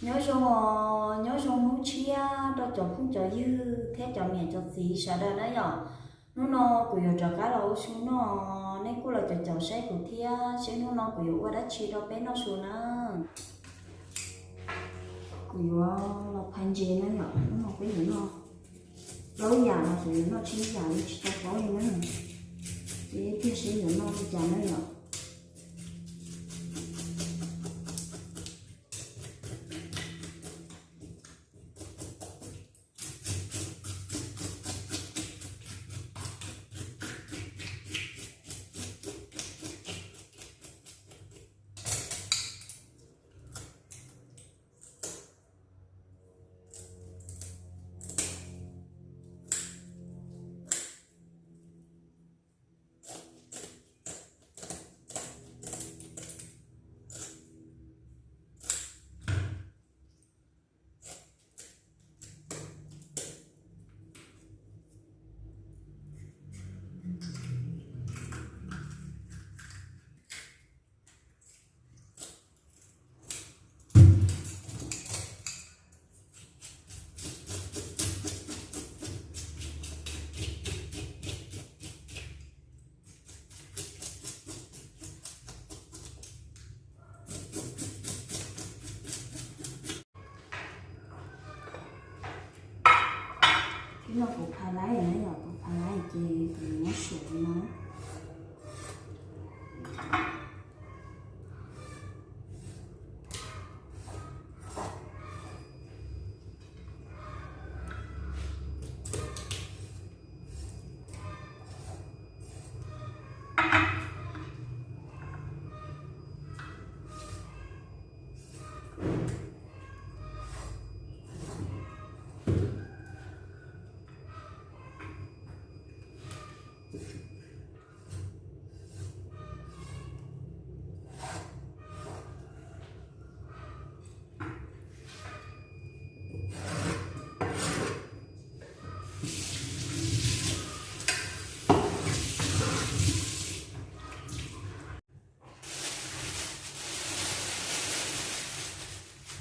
Nyob zoo, nyob zoo hnub tshiab rau cov phooj cov ywg thiab cov niam cov txiv sawv daws na yom. Hnub no kuv yuav rov qab los ua su noj, nej kuj los caum caum saib kuv thiab seb hnub no kuv yuav ua dab tsi rau peb noj su na. Kuv yuav los phais ntses na yom, hnub no peb yuav noj plaub yam los kuv yuav noj tsib yam li tsis tau paub li na. Ces thiaj seb yuav noj li cas na yom. Ib no kuv phais laib na yom, kuv phais laib ces kuv muab suav li no.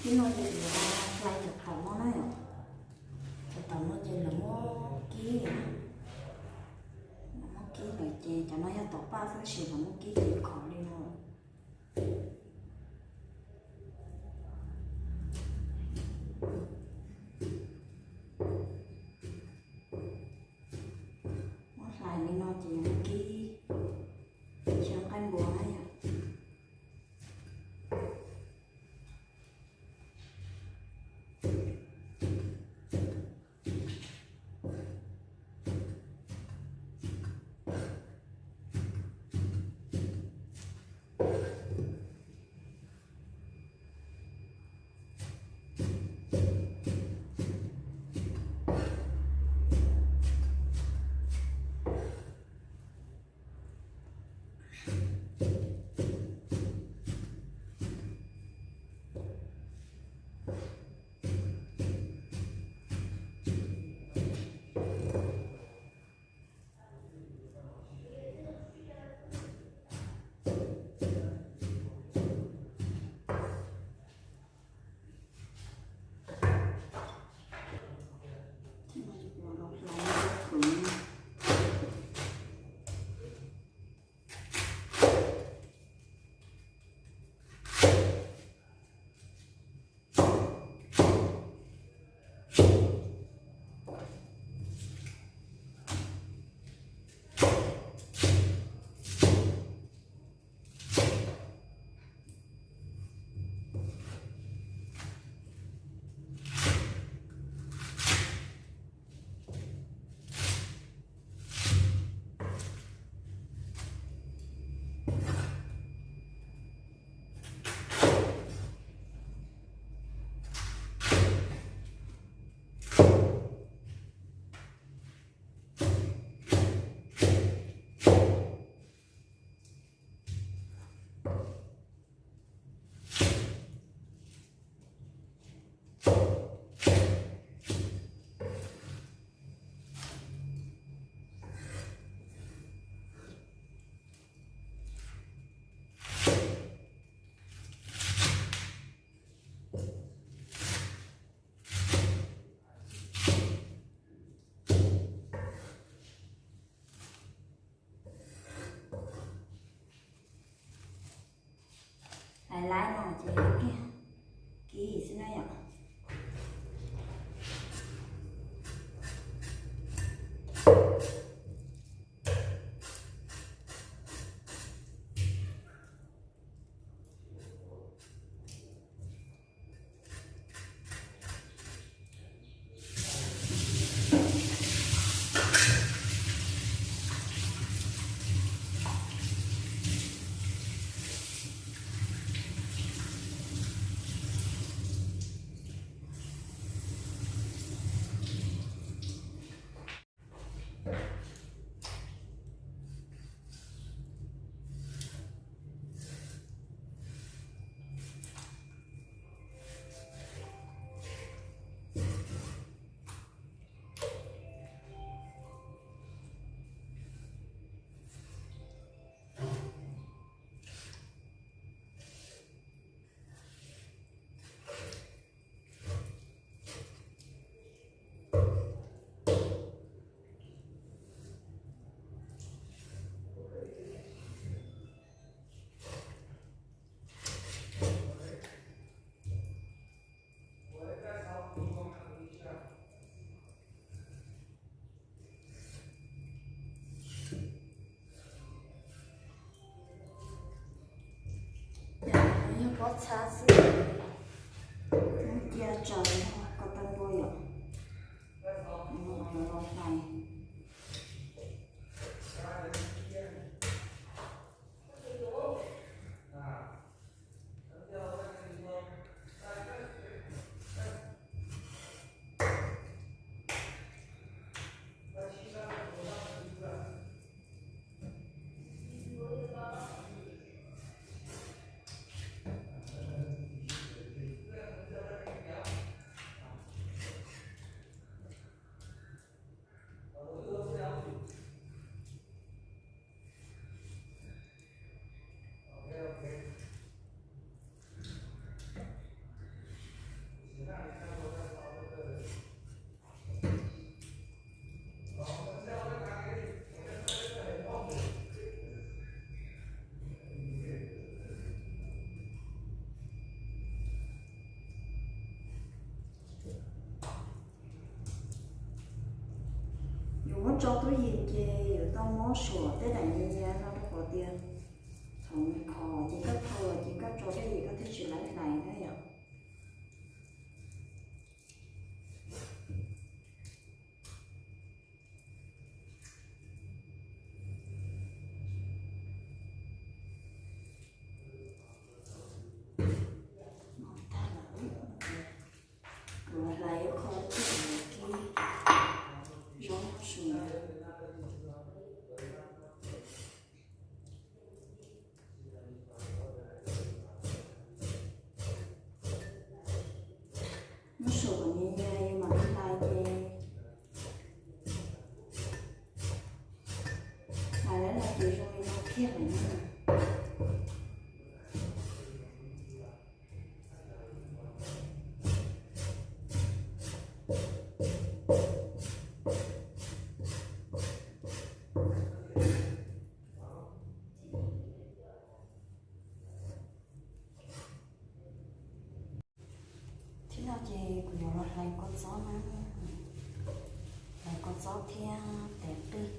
Ib no ces yuav hlais cov taum no na yom. Cov taum no ces lawv muab kib, lawv muab kib lawm ces cov no yog taum paj xwb ces lawv muab kib ces khov li no. Muab hlais li no ces yuav muab kib, tsis nqaij npua na yom. Laib no ces kiag kib xwb na yom. Yog pob txha xwb, cia tsaws ko taw npua yom, los hlais. Yuav muab tso tub yees ces yuav tau muab suam tej daim nyias nyias no rau qhov tias thaum nws khov ces koj thau los ces koj tso tub yees koj thiaj tsis laib hlais na yom. Kuv hlais ib qho thiab kuv kib zaub su na. Muab suam kom nyias nyias yus mam li hlais ces hlais lawm no ces zoo li no kiag lawm na. Thiab no ces kuv yuav los hlais kua txob na, hlais kua txob thiab tes qij.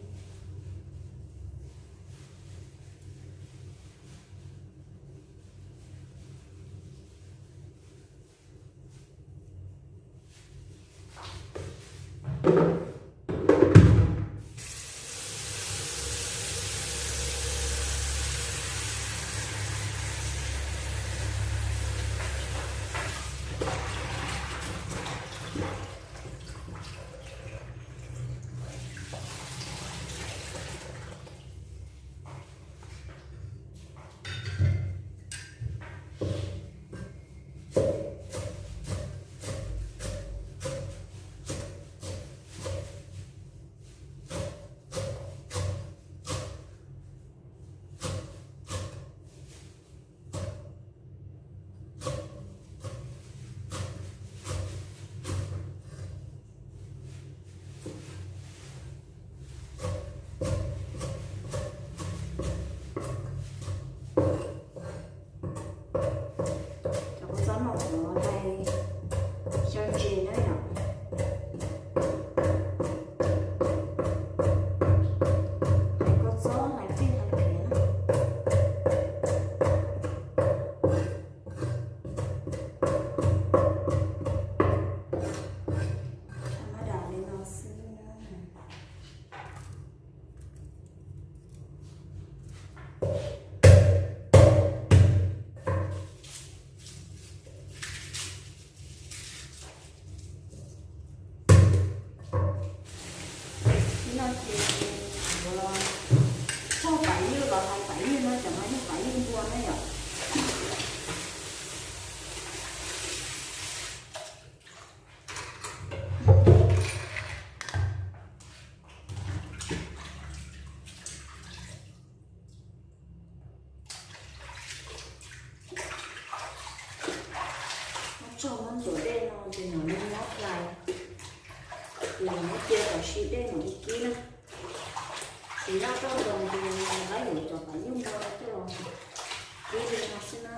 Tso muab ntxuav dej no ces mam li nyob hlais, ces muab cia kom siv dej mam li kib na. Siv zaj toj ntoos ces nqa yuav cov pam nyuj no coj los kib li no xwb na.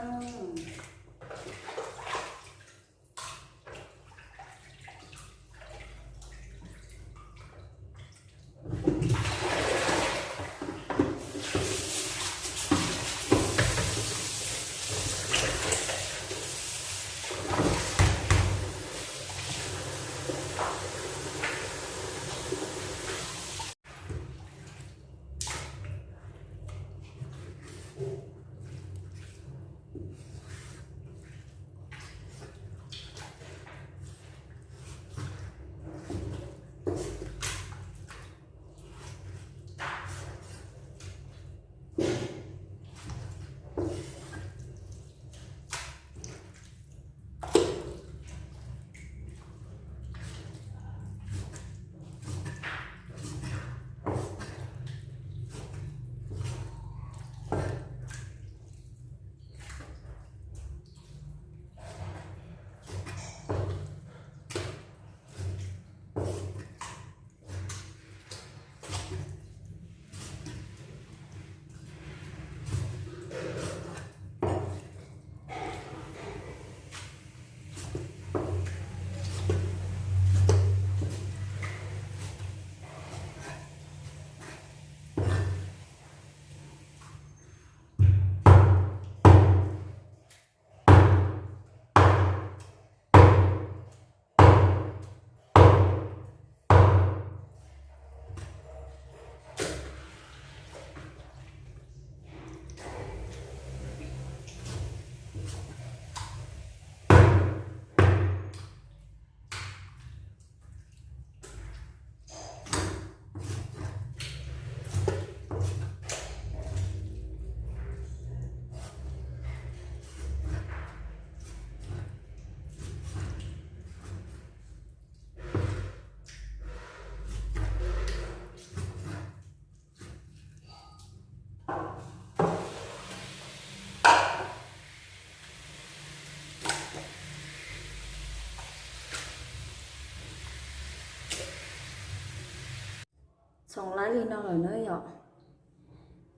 Txhoov laib li no lawm na yom,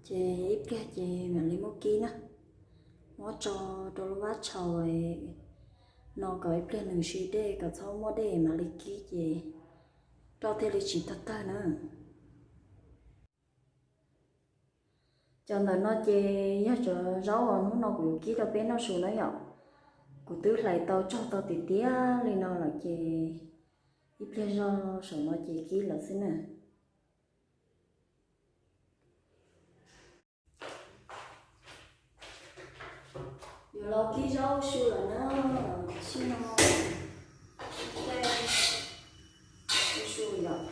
ces ib pliag ces mam li muab kib na, muab tso rau lub vab tshau no kom ib pliag nws siv dej kom txhob muaj dej mam li kib ces roj thiaj li tsis tawg tawg na. Cov ntawm no ces yog cov zaub uas hnub no kuv yuav kib rau peb noj su na yom. Kuv twb hlais tau tsog tau tiag tiag li no lawm ces ib pliag zog saum no ces kib lawm xwb na. Yuav los kib zaub su lawm na, sim no tej ua su yom.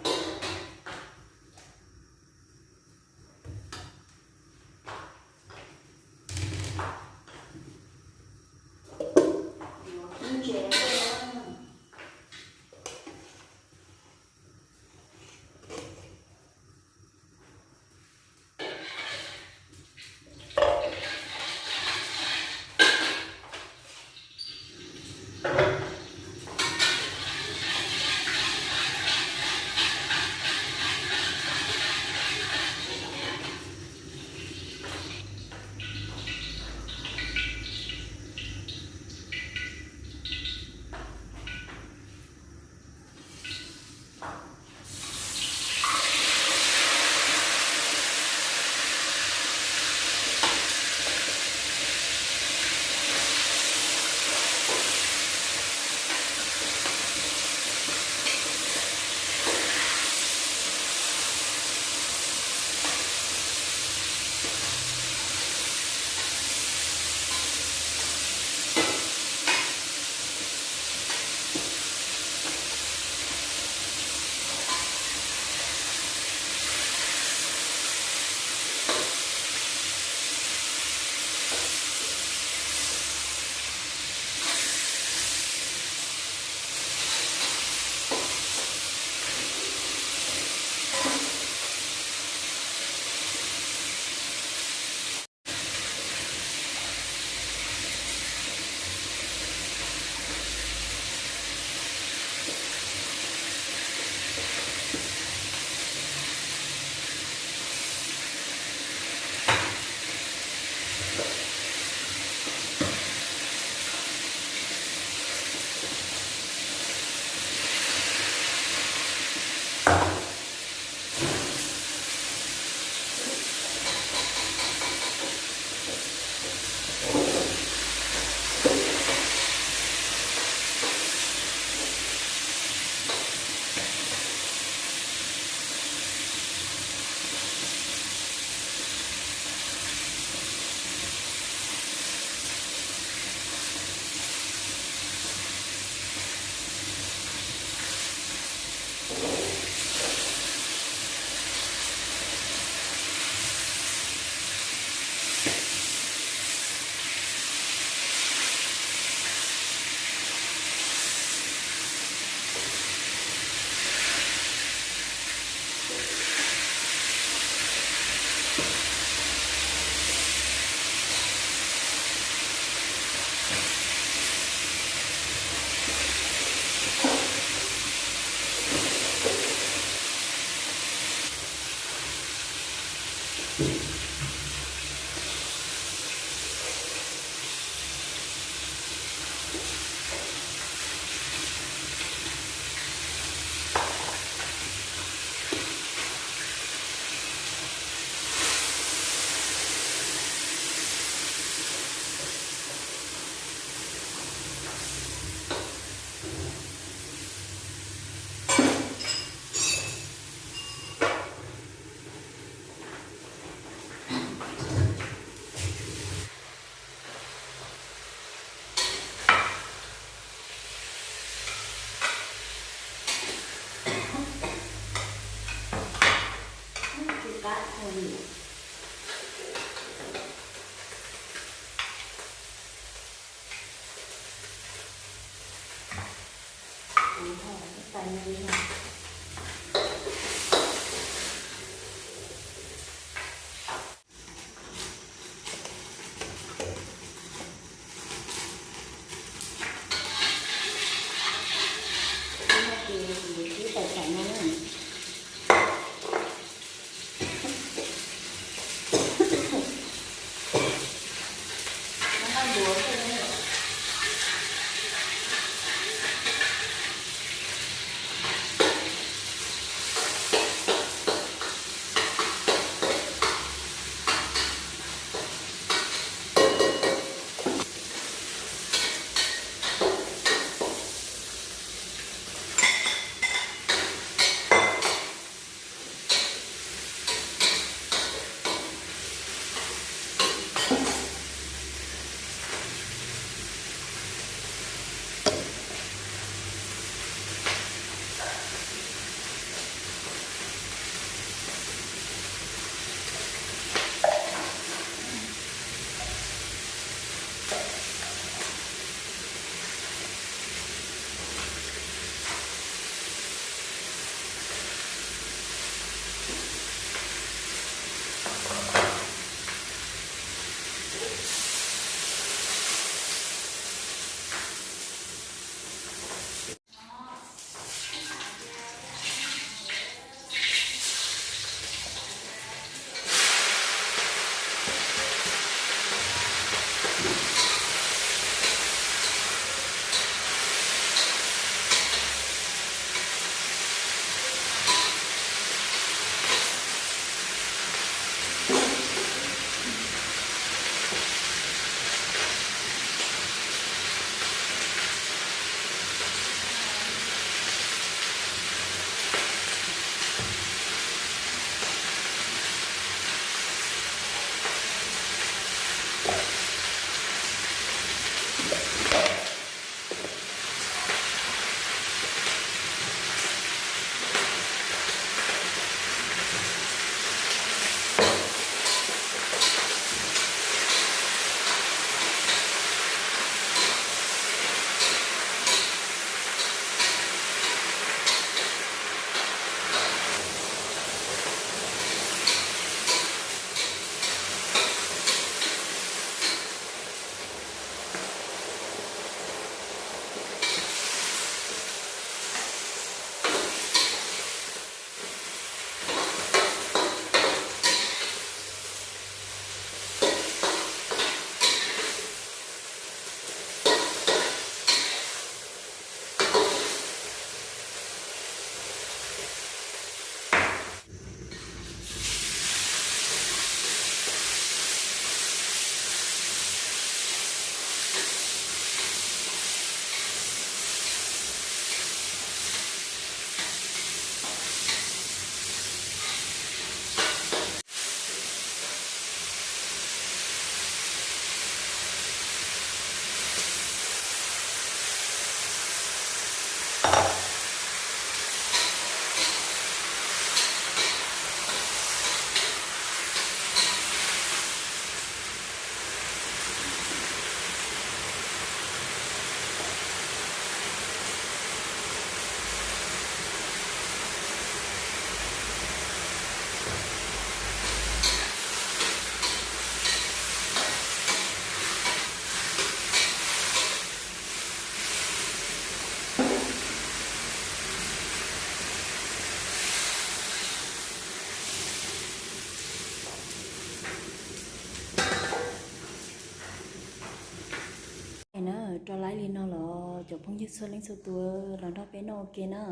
Na, rau laib li no los cov phooj ywg txhua leej txhua tus los nrog peb noj ua ke na.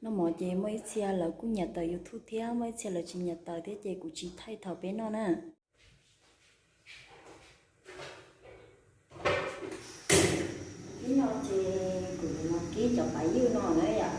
Noj mov ces muaj ib txhia lawv kuj nyiam tawm YouTube thiab, muaj ib txhia lawv tsis nyiam tawm thiab ces kuv tsis thaij thaum peb noj na. Ib no ces kuv yuav los kib cov pav ywj no na yom.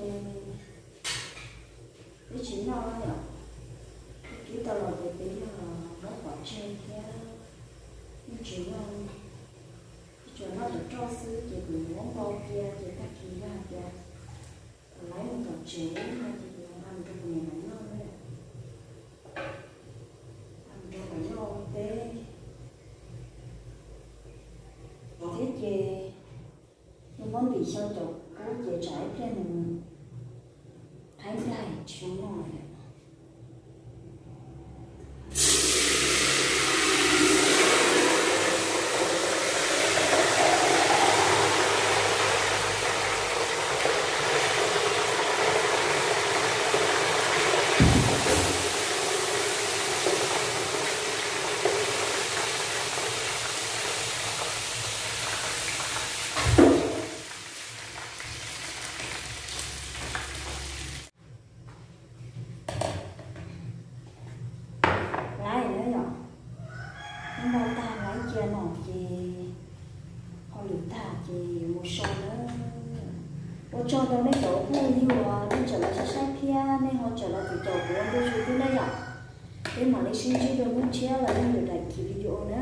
Peb tsis noj yom, peb kib tau los ces peb yog muab pov tseg thiab, yeej tsis noj. Peb tsuas noj cov roj xwb ces kuv muab npau cia ces tag kis yog hais tias kuv laib mus tom tsev no ces kuv nqa mus rau kuv niam lawv noj na. Nqa mus rau lawv noj ua teb thiab ces nws muab ntim xyoo caum kub ces tsam ib pliag nws qhaib nplaig tsis zoo noj lawm. Laib na yom, npau tag laib cia no ces hauj lwm tag ces yuav mus so na. Ua tsaug rau nej cov phooj ywg uas nej tseem los saib saib thiab nej ho tseem los caum kuv ua ntu zus thiab na yom. Peb mam li sib ntsib dua hnub tshiab los yog lwm daim video na.